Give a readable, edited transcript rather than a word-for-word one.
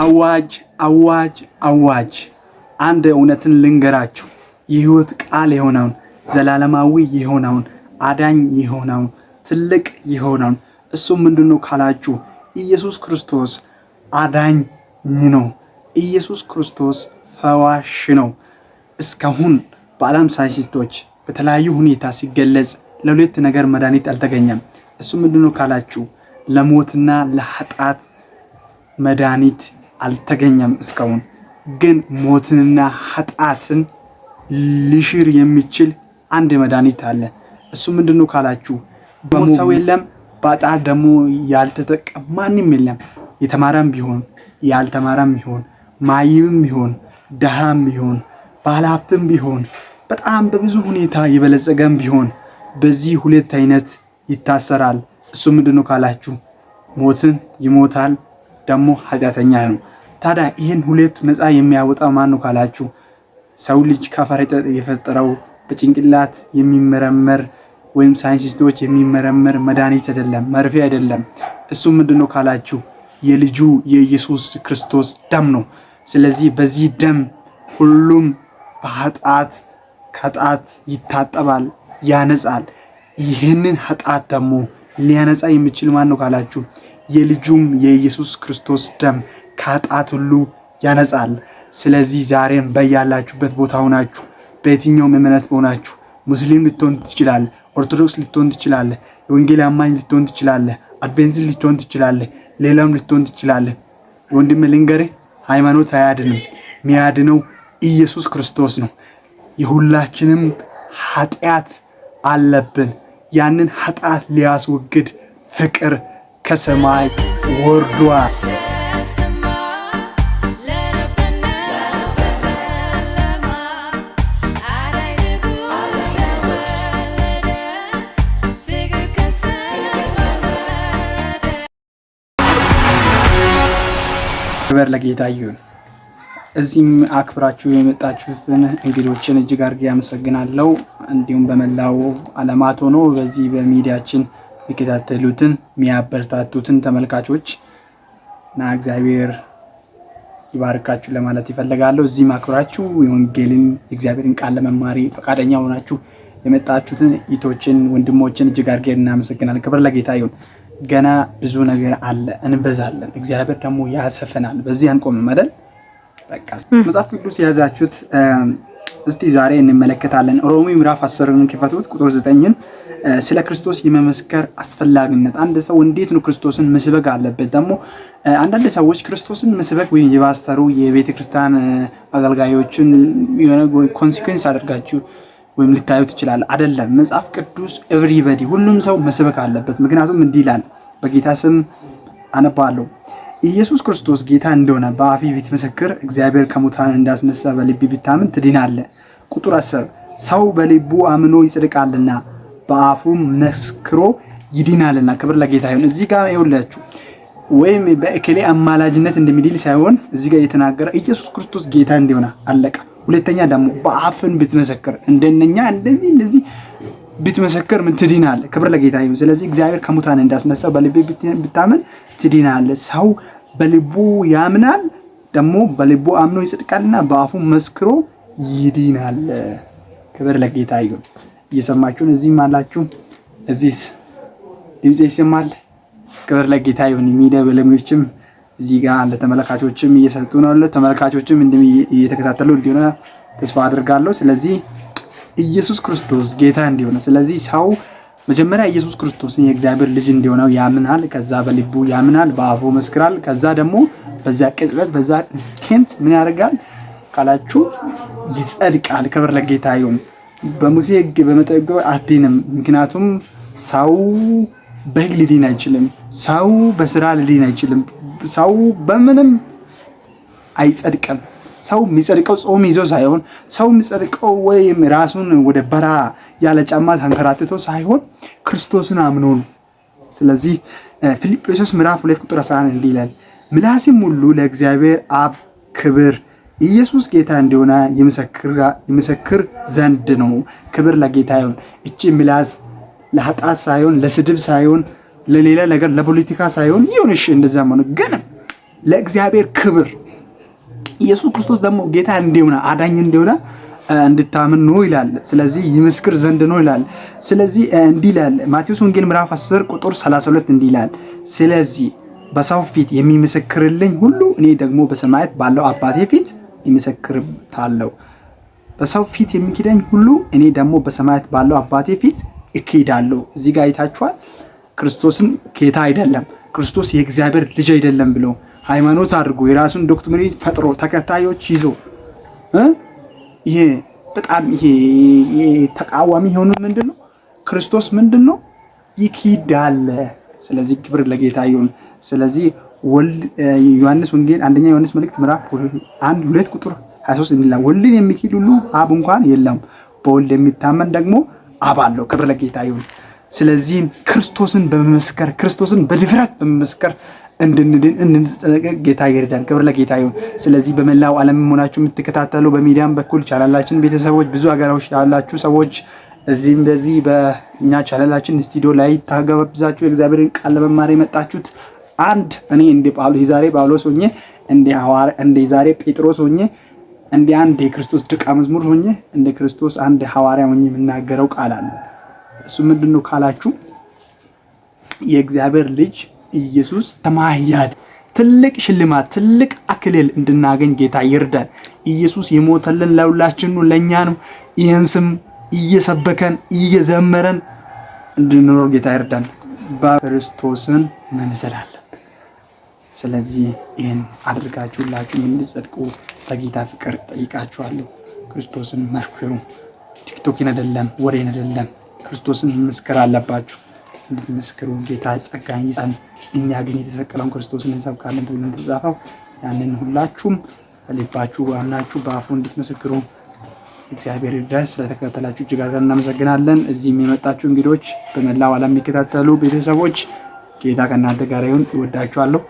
አዋጅ አዋጅ አዋጅ! አንድ እውነትን ልንገራችሁ። የሕይወት ቃል የሆነውን፣ ዘላለማዊ የሆነውን፣ አዳኝ የሆነውን፣ ትልቅ የሆነውን፣ እሱም ምንድነው ካላችሁ ኢየሱስ ክርስቶስ አዳኝ ነው። ኢየሱስ ክርስቶስ ፈዋሽ ነው። እስካሁን በዓለም ሳይንቲስቶች በተለያዩ ሁኔታ ሲገለጽ ለሁለት ነገር መድኃኒት አልተገኘም። እሱ ምንድነው ካላችሁ ለሞትና ለኃጢአት መድኃኒት አልተገኘም እስካሁን። ግን ሞትንና ኃጢአትን ሊሽር የሚችል አንድ መድኃኒት አለ። እሱ ምንድነው ካላችሁ በሞት ሰው የለም፣ በኃጢአት ደግሞ ያልተጠቀ ማንም የለም። የተማረም ቢሆን ያልተማረም ቢሆን፣ ማይምም ቢሆን፣ ደሃም ቢሆን፣ ባለሀብትም ቢሆን፣ በጣም በብዙ ሁኔታ የበለጸገም ቢሆን በዚህ ሁለት አይነት ይታሰራል። እሱ ምንድነው ካላችሁ ሞትን ይሞታል፣ ደግሞ ኃጢአተኛ ነው። ታዲያ ይህን ሁለት ነፃ የሚያወጣ ማን ነው ካላችሁ ሰው ልጅ ከአፈር የፈጠረው በጭንቅላት የሚመረመር ወይም ሳይንቲስቶች የሚመረመር መድኃኒት አይደለም፣ መርፌ አይደለም። እሱ ምንድነው ካላችሁ የልጁ የኢየሱስ ክርስቶስ ደም ነው። ስለዚህ በዚህ ደም ሁሉም በኃጢአት ከኃጢአት ይታጠባል፣ ያነጻል። ይህንን ኃጢአት ደግሞ ሊያነጻ የሚችል ማን ነው ካላችሁ የልጁም የኢየሱስ ክርስቶስ ደም ከኃጢአት ሁሉ ያነጻል። ስለዚህ ዛሬም በያላችሁበት ቦታ ሆናችሁ፣ በየትኛውም እምነት ሆናችሁ፣ ሙስሊም ልትሆን ትችላለህ፣ ኦርቶዶክስ ልትሆን ትችላለህ፣ የወንጌል አማኝ ልትሆን ትችላለህ፣ አድቬንቲስት ልትሆን ትችላለህ፣ ሌላም ልትሆን ትችላለህ። ወንድም ልንገርህ፣ ሃይማኖት አያድንም። የሚያድነው ኢየሱስ ክርስቶስ ነው። የሁላችንም ኃጢአት አለብን። ያንን ኃጢአት ሊያስወግድ ፍቅር ከሰማይ ወርዷል። ክብር ለጌታ ይሁን። እዚህም አክብራችሁ የመጣችሁትን እንግዶችን እጅግ አድርጌ አመሰግናለሁ። እንዲሁም በመላው ዓለማት ሆኖ በዚህ በሚዲያችን የሚከታተሉትን፣ የሚያበረታቱትን ተመልካቾች እና እግዚአብሔር ይባርካችሁ ለማለት ይፈልጋለሁ። እዚህም አክብራችሁ የወንጌልን የእግዚአብሔርን ቃል ለመማሪ ፈቃደኛ ሆናችሁ የመጣችሁትን እህቶችን፣ ወንድሞችን እጅግ አድርጌ እናመሰግናለን። ክብር ለጌታ ይሁን። ገና ብዙ ነገር አለ፣ እንበዛለን። እግዚአብሔር ደግሞ ያሰፈናል። በዚህ አንቆምም አይደል? በቃ መጽሐፍ ቅዱስ የያዛችሁት እስቲ ዛሬ እንመለከታለን። ሮሜ ምዕራፍ 10ን ክፈቱት፣ ቁጥር 9ን፣ ስለ ክርስቶስ የመመስከር አስፈላጊነት። አንድ ሰው እንዴት ነው ክርስቶስን መስበክ አለበት? ደግሞ አንዳንድ ሰዎች ክርስቶስን መስበክ ወይም የፓስተሩ፣ የቤተ ክርስቲያን አገልጋዮችን የሆነ consequence አድርጋችሁ ወይም ልታዩ ትችላል። አይደለም። መጽሐፍ ቅዱስ everybody ሁሉም ሰው መስበክ አለበት። ምክንያቱም እንዲህ ይላል፣ በጌታ ስም አነባለሁ። ኢየሱስ ክርስቶስ ጌታ እንደሆነ በአፍህ ብትመሰክር፣ እግዚአብሔር ከሙታን እንዳስነሳ በልብህ ብታምን ትድናለህ። ቁጥር 10፣ ሰው በልቡ አምኖ ይጽድቃልና በአፉም መስክሮ ይድናልና። ክብር ለጌታ ይሁን። እዚህ ጋር ይኸውላችሁ ወይም በእከሌ አማላጅነት እንደሚድን ሳይሆን እዚህ ጋር የተናገረ ኢየሱስ ክርስቶስ ጌታ እንደሆነ፣ አለቀ። ሁለተኛ ደግሞ በአፍን ብትመሰክር፣ እንደነኛ እንደዚህ እንደዚህ ብትመሰክር ምን ትድናለህ። ክብር ለጌታ ይሁን። ስለዚህ እግዚአብሔር ከሙታን እንዳስነሳው በልብህ ብታምን ትድናለህ። ሰው በልቡ ያምናል፣ ደግሞ በልቡ አምኖ ይጽድቃልና በአፉ መስክሮ ይድናል። ክብር ለጌታ ይሁን። እየሰማችሁን እዚህም አላችሁ፣ እዚህስ ድምጽ ይሰማል። ክብር ለጌታ ይሁን። የሚዲያ ባለሙያዎችም እዚህ ጋር ለተመልካቾችም እየሰጡ ነው። ተመልካቾችም እየተከታተሉ እንዲሆነ ተስፋ አድርጋለሁ። ስለዚህ ኢየሱስ ክርስቶስ ጌታ እንዲሆነ፣ ስለዚህ ሰው መጀመሪያ ኢየሱስ ክርስቶስን የእግዚአብሔር ልጅ እንዲሆነው ያምናል። ከዛ በልቡ ያምናል፣ በአፉ መስክራል። ከዛ ደግሞ በዛ ቅጽበት፣ በዛ instant ምን ያደርጋል ካላችሁ ይጸድቃል። ክብር ለጌታ ይሁን። በሙሴ ሕግ በመጠበቅ አትድንም። ምክንያቱም ሰው በሕግ ሊድን አይችልም። ሰው በስራ ሊድን አይችልም። ሰው በምንም አይጸድቅም። ሰው የሚጸድቀው ጾም ይዞ ሳይሆን፣ ሰው የሚጸድቀው ወይም ራሱን ወደ በረሃ ያለ ጫማ ተንከራትቶ ሳይሆን ክርስቶስን አምኖ ነው። ስለዚህ ፊልጵስዩስ ምዕራፍ 2 ቁጥር 11 እንዲህ ይላል፣ ምላስም ሁሉ ለእግዚአብሔር አብ ክብር ኢየሱስ ጌታ እንደሆነ ይመሰክር ዘንድ ነው። ክብር ለጌታ ይሁን። እቺ ምላስ ለኃጢአት ሳይሆን፣ ለስድብ ሳይሆን፣ ለሌላ ነገር ለፖለቲካ ሳይሆን ይሁን፣ እሺ እንደዛ ሆነ ግን ለእግዚአብሔር ክብር ኢየሱስ ክርስቶስ ደግሞ ጌታ እንደሆነ፣ አዳኝ እንደሆነ እንድታምን ነው ይላል። ስለዚህ ይመስክር ዘንድ ነው ይላል። ስለዚህ እንዲህ ይላል፣ ማቴዎስ ወንጌል ምዕራፍ 10 ቁጥር 32 እንዲህ ይላል፣ ስለዚህ በሰው ፊት የሚመሰክርልኝ ሁሉ እኔ ደግሞ በሰማያት ባለው አባቴ ፊት እመሰክርለታለሁ። በሰው ፊት የሚክደኝ ሁሉ እኔ ደግሞ በሰማያት ባለው አባቴ ፊት እክዳለሁ። እዚህ ጋር አይታችኋል። ክርስቶስን ጌታ አይደለም፣ ክርስቶስ የእግዚአብሔር ልጅ አይደለም ብሎ ሃይማኖት አድርጎ የራሱን doctrine ፈጥሮ ተከታዮች ይዞ፣ ይሄ በጣም ይሄ ተቃዋሚ የሆኑ ምንድን ነው? ክርስቶስ ምንድን ነው? ይክዳል። ስለዚህ ክብር ለጌታ ይሁን። ስለዚህ ወልድ ዮሐንስ ወንጌል፣ አንደኛ ዮሐንስ መልእክት ምዕራፍ 1 2 ቁጥር 23 እንዲህ ይላል፣ ወልድን የሚክድ ሁሉ አብ እንኳን የለውም፣ በወልድ የሚታመን ደግሞ አብ አለው። ክብር ለጌታ ይሁን። ስለዚህ ክርስቶስን በመመስከር፣ ክርስቶስን በድፍረት በመመስከር እንድንድን፣ እንድንጸደቅ ጌታ ይርዳን። ክብር ለጌታ ይሁን። ስለዚህ በመላው ዓለም ሆናችሁ የምትከታተሉ፣ በሚዲያም በኩል ቻናላችን ቤተሰቦች፣ ብዙ ሀገሮች ያላችሁ ሰዎች፣ እዚህም በዚህ በእኛ ቻናላችን ስቱዲዮ ላይ ተጋብዛችሁ የእግዚአብሔርን ቃል ለመማር የመጣችሁት፣ አንድ እኔ እንደ ጳውሎስ፣ የዛሬ ጳውሎስ ሆኜ፣ እንደ ሐዋርያ፣ እንደ ዛሬ ጴጥሮስ ሆኜ፣ እንደ አንድ የክርስቶስ ደቀ መዝሙር ሆኜ፣ እንደ ክርስቶስ አንድ ሐዋርያ ሆኜ የምናገረው ቃል አለ። እሱ ምንድነው ካላችሁ የእግዚአብሔር ልጅ ኢየሱስ ተማያድ ትልቅ ሽልማት፣ ትልቅ አክሊል እንድናገኝ ጌታ ይርዳን። ኢየሱስ የሞተልን ለሁላችን ነው፣ ለእኛ ነው። ይህን ስም እየሰበከን እየዘመረን እንድንኖር ጌታ ይርዳን። በክርስቶስን መምሰል አለብን። ስለዚህ ይህን አድርጋችሁ ሁላችሁም እንድትጸድቁ በጌታ ፍቅር ጠይቃችኋለሁ። ክርስቶስን መስክሩ። ቲክቶክን አይደለም፣ ወሬን አይደለም፣ ክርስቶስን መስከር አለባችሁ። እንድትመስክሩ ጌታ ጸጋን ይስጠን። እኛ ግን የተሰቀለውን ክርስቶስን እንሰብካለን ተብሎ እንደተጻፈው ያንን ሁላችሁም በልባችሁ አምናችሁ በአፉ እንድትመሰክሩ እግዚአብሔር ይርዳን። ስለተከታተላችሁ እጅግ አድርገን እናመሰግናለን። እዚህም የመጣችሁ እንግዶች፣ በመላው ዓለም የሚከታተሉ ቤተሰቦች፣ ጌታ ከእናንተ ጋር ይሁን። እወዳችኋለሁ።